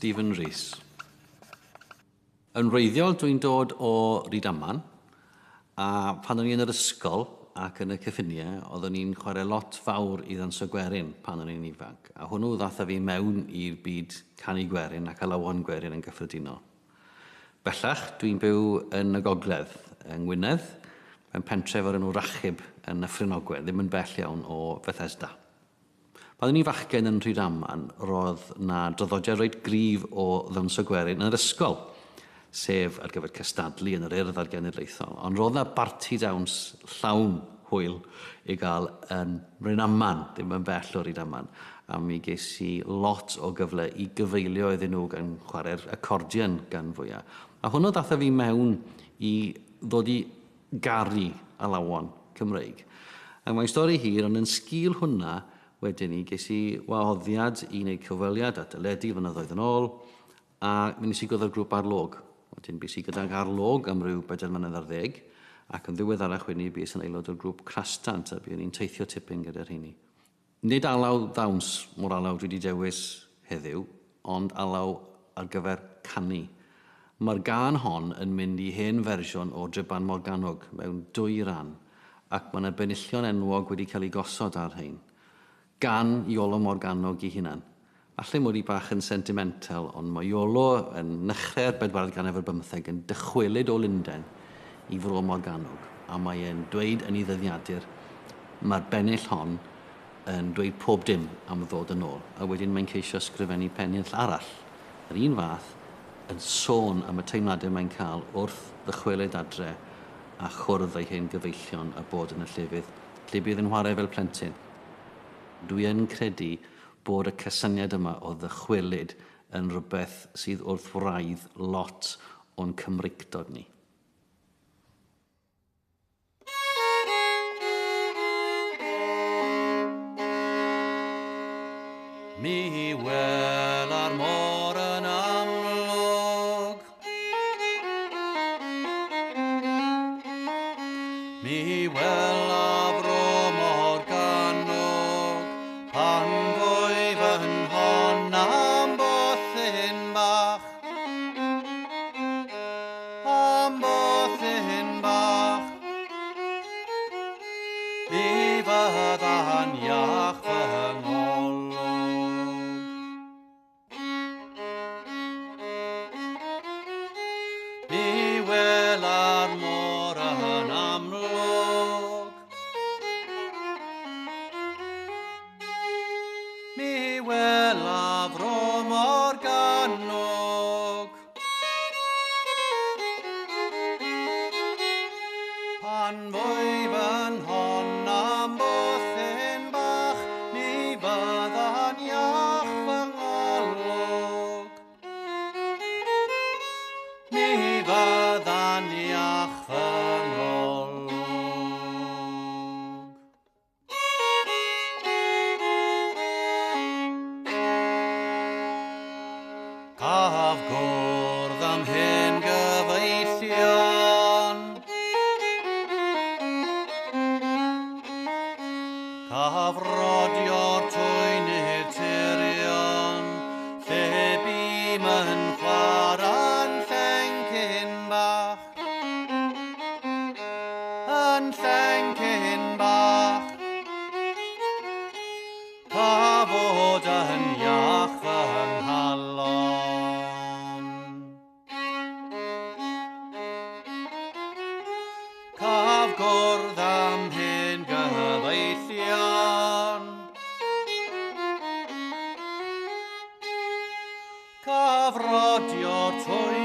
Stephen Rees. Yn wreiddiol dwi'n dod o Rydaman, a pan o'n i yn yr ysgol ac yn y cyffiniau, oeddwn i'n chwarae lot fawr i ddawnsio gwerin pan o'n i'n ifanc, a hwnnw ddath â fi mewn i'r byd canu gwerin ac alawon gwerin yn gyffredinol. Bellach, dwi'n byw yn y gogledd, yng Ngwynedd, mewn pentref o'r enw Rachub yn Nyffryn Ogwen, ddim yn bell iawn o Fethesda. Pan o'n i'n fachgen yn Rhydaman, roedd 'na draddodiad reit gryf o ddawnsio gwerin yn yr ysgol, sef ar gyfer cystadlu yn yr Urdd a'r Genedlaethol. Ond roedd 'na barti dawns llawn hwyl i gael yn Mrynaman, ddim yn bell o Rydaman, a mi ges i lot o gyfle i gyfeilio iddyn nhw gan chwarae'r acordion gan fwya. A hwnnw ddath â fi mewn i ddod i garu alawon Cymreig. Ac mae'n stori hir, ond yn sgil hwnna, wedyn ni, ges i wahoddiad i wneud cyfweliad ar deledu flynyddoedd yn ôl, a mi nes i gwrdd â'r grŵp Ar Log. Wedyn bues i gydag Ar Log am ryw bedair mlynedd ar ddeg, ac yn ddiweddarach wedyn ni bues yn aelod o'r grŵp Crastant, a buon ni'n teithio tipyn gyda rheini. Nid alaw ddawns mo'r alaw dwi 'di dewis heddiw, ond alaw ar gyfer canu. Mae'r gân hon yn mynd i hen fersiwn o Dryban Morgannwg mewn dwy ran, ac mae 'na benillion enwog wedi cael eu gosod ar rhein. Gan Iolo Morgannwg ei hunan. Falle mod i bach yn sentimental, ond mae Iolo yn nechrau'r bedwaredd ganrif ar bymtheg yn dychwelyd o Lunden i Fro Morgannwg, a mae e'n dweud yn ei ddyddiadur, mae'r bennill hon yn dweud pob dim am ddod yn ôl, a wedyn mae'n ceisio ysgrifennu pennill arall, yr un fath, yn sôn am y teimladau mae'n cael wrth ddychwelyd adre a chwrdd â'i hen gyfeillion a bod yn y llefydd lle bydd yn whare fel plentyn. Dwi yn credu bod y cysyniad yma o ddychwelyd yn rhywbeth sydd wrth wraidd lot o'n Cymreictod ni. Mi wela'r môr yn amlwg. Mi wela fro Morgannwg pan fwy fy nhon am bwthyn bach. Am bwthyn bach. Mi fydda'n iach fy ngolwg. Mi wela'r môr yn amlwg. Mi wela fro Morgannwg. Pan fwy fy nhon am bwthyn bach, mi fydda'n iach fy ngolwg. Mi fydda'n iach fy ngolwg. Caf gwrdd am hen gyfeillion. Caf rodio'r twynydd tirion, lle bûm yn chwarae'n llencyn bach. Yn llencyn bach. Pa fod yn iach fy nghalon. Caf gwrdd am hen gyfeillion. Caf rodio'r twynydd.